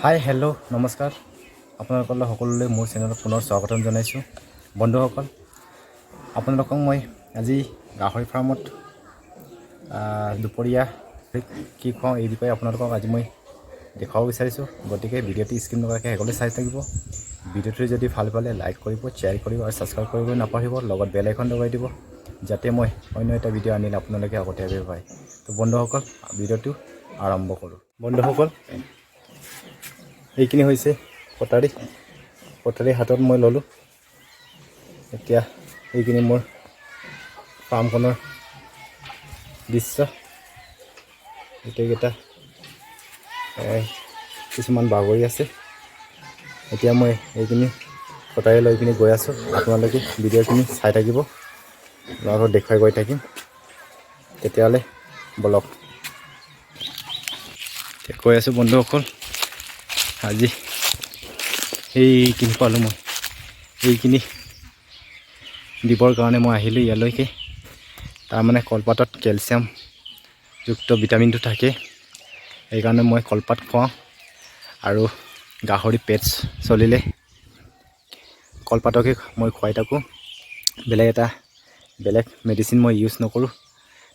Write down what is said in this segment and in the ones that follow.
হাই, hello', নমস্কাৰ। আপোনালোকলৈ সকলোলৈ মোৰ চেনেলত পুনৰ স্বাগতম জনাইছোঁ। বন্ধুসকল, আপোনালোকক মই আজি গাহৰি ফাৰ্মত দুপৰীয়া কি খুৱাওঁ, এই বিষয়ে আপোনালোকক আজি মই দেখুৱাব বিচাৰিছোঁ। গতিকে ভিডিঅ'টো স্কিপ নকৰাকৈ শেষলৈ চাই থাকিব। ভিডিঅ'টো যদি ভাল পালে লাইক কৰিব, শ্বেয়াৰ কৰিব আৰু ছাবস্ক্ৰাইব কৰিব নাপাহৰিব। লগত বেল আইকন দবাই দিব, যাতে মই অন্য এটা ভিডিঅ' আনিলে আপোনালোকে আগতীয়াকৈ পায়। তো বন্ধুসকল, ভিডিঅ'টো আৰম্ভ কৰোঁ। বন্ধুসকল, এইখিনি হৈছে কটাৰী। কটাৰী হাতত মই ল'লোঁ। এতিয়া এইখিনি মোৰ ফাৰ্মখনৰ দৃশ্য। গোটেইকেইটা কিছুমান বাগৰি আছে। এতিয়া মই এইখিনি কটাৰী লৈ পিনি গৈ আছোঁ। আপোনালোকে ভিডিঅ'খিনি চাই থাকিব, আপোনালোকক দেখুৱাই গৈ থাকিম। তেতিয়াহ'লে বলক। এতিয়া গৈ আছোঁ বন্ধুসকল। আজি এইখিনি পালোঁ মই। এইখিনি দিবৰ কাৰণে মই আহিলোঁ ইয়ালৈকে। তাৰমানে কলপাতত কেলছিয়ামযুক্ত ভিটামিনটো থাকে, সেইকাৰণে মই কলপাত খুৱাওঁ। আৰু গাহৰি পেট চলিলে কলপাতকে মই খুৱাই থাকোঁ। বেলেগ মেডিচিন মই ইউজ নকৰোঁ।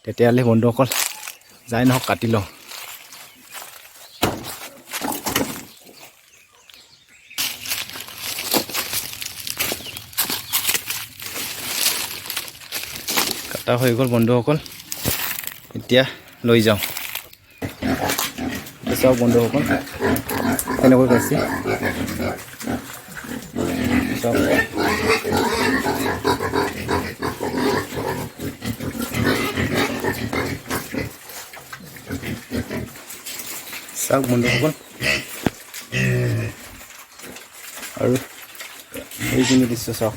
তেতিয়াহ'লে বন্ধুসকল, যাই নহওক কাটি লওঁ। কাটা হৈ গ'ল বন্ধুসকল, এতিয়া লৈ যাওঁ। এতিয়া চাওক বন্ধুসকল, কেনেকৈ পাইছে চাওক। চাওক বন্ধুসকল, আৰু এইখিনি দৃশ্য চাওক।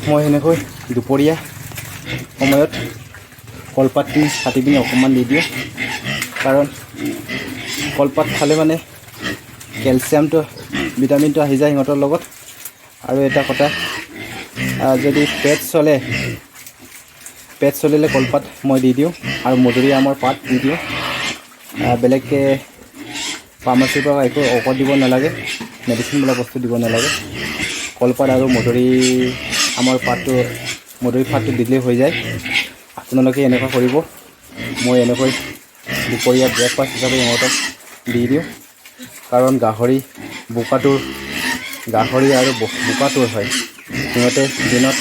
মই সেনেকৈ দুপৰীয়া সময়ত কলপাতখিনি কাটি পিনি অকণমান দি দিওঁ, কাৰণ কলপাত খালে মানে কেলছিয়ামটো, ভিটামিনটো আহি যায় সিহঁতৰ লগত। আৰু এটা কথা, যদি পেট চলে, পেট চলিলে কলপাত মই দি দিওঁ আৰু মধুৰি আমৰ পাত দি দিওঁ। বেলেগকৈ ফাৰ্মাচীৰ পৰা একো ঔষধ দিব নালাগে, মেডিচিন বোলা বস্তু দিব নালাগে। কলপাত আৰু মধুৰি আমৰ পাতটো, মধুৰি পাতটো দিলেই হৈ যায়। আপোনালোকে এনেকুৱা কৰিব। মই এনেকৈ দুপৰীয়া ব্ৰেকফাষ্ট হিচাপে ইহঁতক দি দিওঁ, কাৰণ গাহৰি বোকাটোৰ, গাহৰি আৰু বোকাটোৰ হয়। সিহঁতে দিনত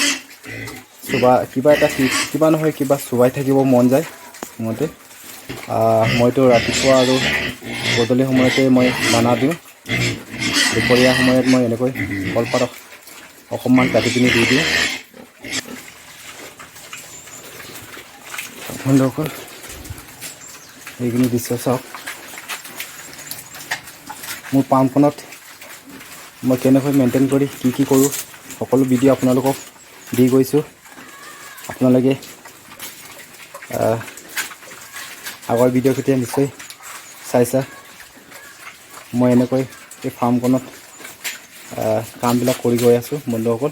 চোবা কিবা এটা, কিবা নহয় কিবা চোবাই থাকিব মন যায় সিহঁতে। মইতো ৰাতিপুৱা আৰু গধূলি সময়তে মই দানা দিওঁ। দুপৰীয়া সময়ত মই এনেকৈ কলপাত অকণমান কাটি পিনি দি দিওঁ। বন্ধুসকল, এইখিনি দৃশ্য চাওক। মোৰ পাম্পখনত মই কেনেকৈ মেইনটেইন কৰি কি কি কৰোঁ, সকলো ভিডিঅ' আপোনালোকক দি গৈছোঁ। আপোনালোকে আগৰ ভিডিঅ'কেইটা নিশ্চয় চাইছা। মই এনেকৈ এই ফাৰ্মখনত কামবিলাক কৰি গৈ আছোঁ। বন্ধুসকল,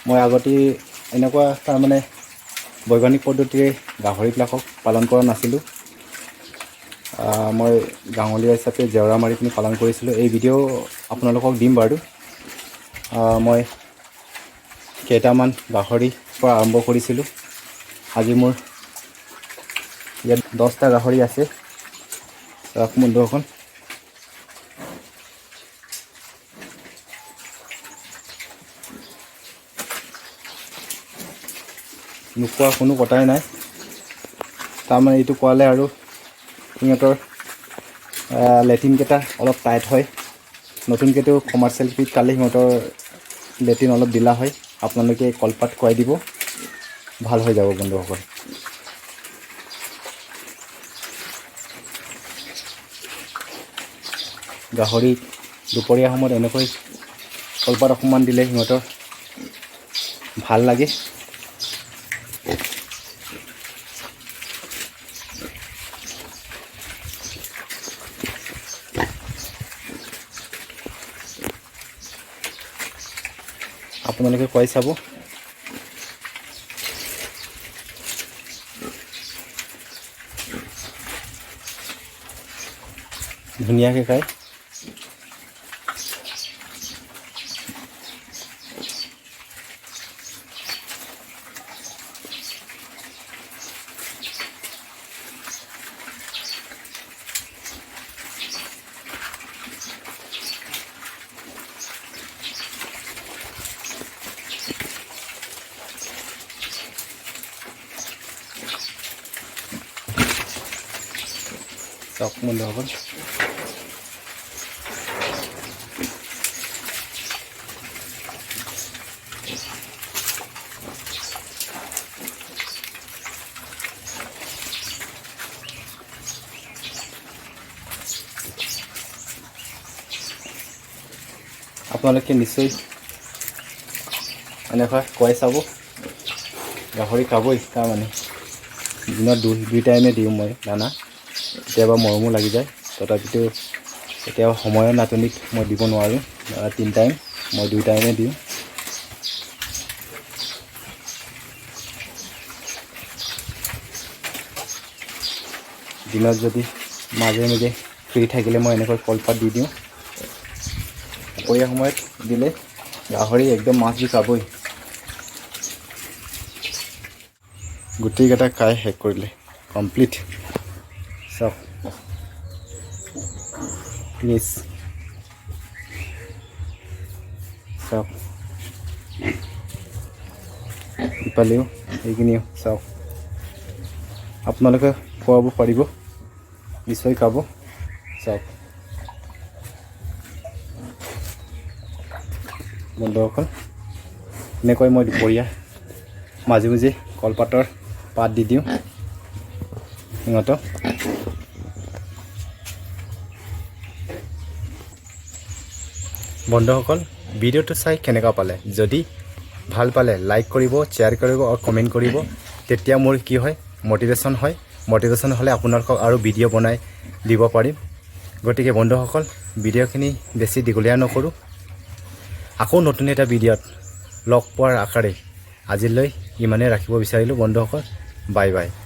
মই আগতে এনেকুৱা তাৰমানে বৈজ্ঞানিক পদ্ধতিৰে গাহৰিবিলাকক পালন কৰা নাছিলোঁ। মই গাঁৱলীয়া হিচাপে জেওৰা মাৰি পিনি পালন কৰিছিলোঁ। এই ভিডিঅ' আপোনালোকক দিম বাৰু। মই কেইটামান গাহৰিৰ পৰা আৰম্ভ কৰিছিলোঁ। আজি মোৰ ইয়াত 10টা গাহৰি আছে। চাওক বন্ধুসকল, নোখোৱা কোনো কথাই নাই। তাৰমানে এইটো খোৱালে আৰু সিহঁতৰ লেট্ৰিনকেইটা অলপ টাইট হয়। নতুনকৈতো কমাৰ্চিয়েল ফিড খালে সিহঁতৰ লেট্ৰিন অলপ ঢিলা হয়। আপোনালোকে কলপাত খুৱাই দিব, ভাল হৈ যাব। বন্ধুসকল, গাহৰিক দুপৰীয়া সময়ত এনেকৈ কলপাত অকণমান দিলে সিহঁতৰ ভাল লাগে। আপোনালোকে খুৱাই চাব। ধুনীয়াকৈ খায়। চাওক বন্ধুসকল, আপোনালোকে নিশ্চয় এনেকুৱা খুৱাই চাব, গাহৰি খাবই। তাৰমানে দিনত দুই টাইমে দিওঁ মই দানা, কেতিয়াবা মৰমো লাগি যায়, তথাপিতো এতিয়া সময়ৰ নাটনিত মই দিব নোৱাৰোঁ তিনি টাইম, মই দুই টাইমে দিওঁ। দিনত যদি মাজে মাজে ফ্ৰী থাকিলে মই এনেকৈ কলপাত দি দিওঁ। দুপৰীয়া সময়ত দিলে গাহৰি একদম মাছ দি খাবই। গোটেইকেইটা খাই শেষ কৰিলে কমপ্লিট। চাওক ফিনিছ। চাওক ইফালেও এইখিনিও চাওক, আপোনালোকে খুৱাব পাৰিব, নিশ্চয় খাব। চাওক বন্ধুসকল, এনেকৈ মই দুপৰীয়া মাজে মাজে কলপাতৰ পাত দি দিওঁ সিহঁতক। বন্ধুসকল, ভিডিঅ'টো চাই কেনেকুৱা পালে? যদি ভাল পালে লাইক কৰিব, শ্বেয়াৰ কৰিব আৰু কমেণ্ট কৰিব। তেতিয়া মোৰ কি হয়, মটিভেশ্যন হয়। মটিভেশ্যন হ'লে আপোনালোকক আৰু ভিডিঅ' বনাই দিব পাৰিম। গতিকে বন্ধুসকল, ভিডিঅ'খিনি বেছি দীঘলীয়া নকৰোঁ। আকৌ নতুন এটা ভিডিঅ'ত লগ পোৱাৰ আশাৰে আজিলৈ ইমানেই ৰাখিব বিচাৰিলোঁ বন্ধুসকল। Bye bye.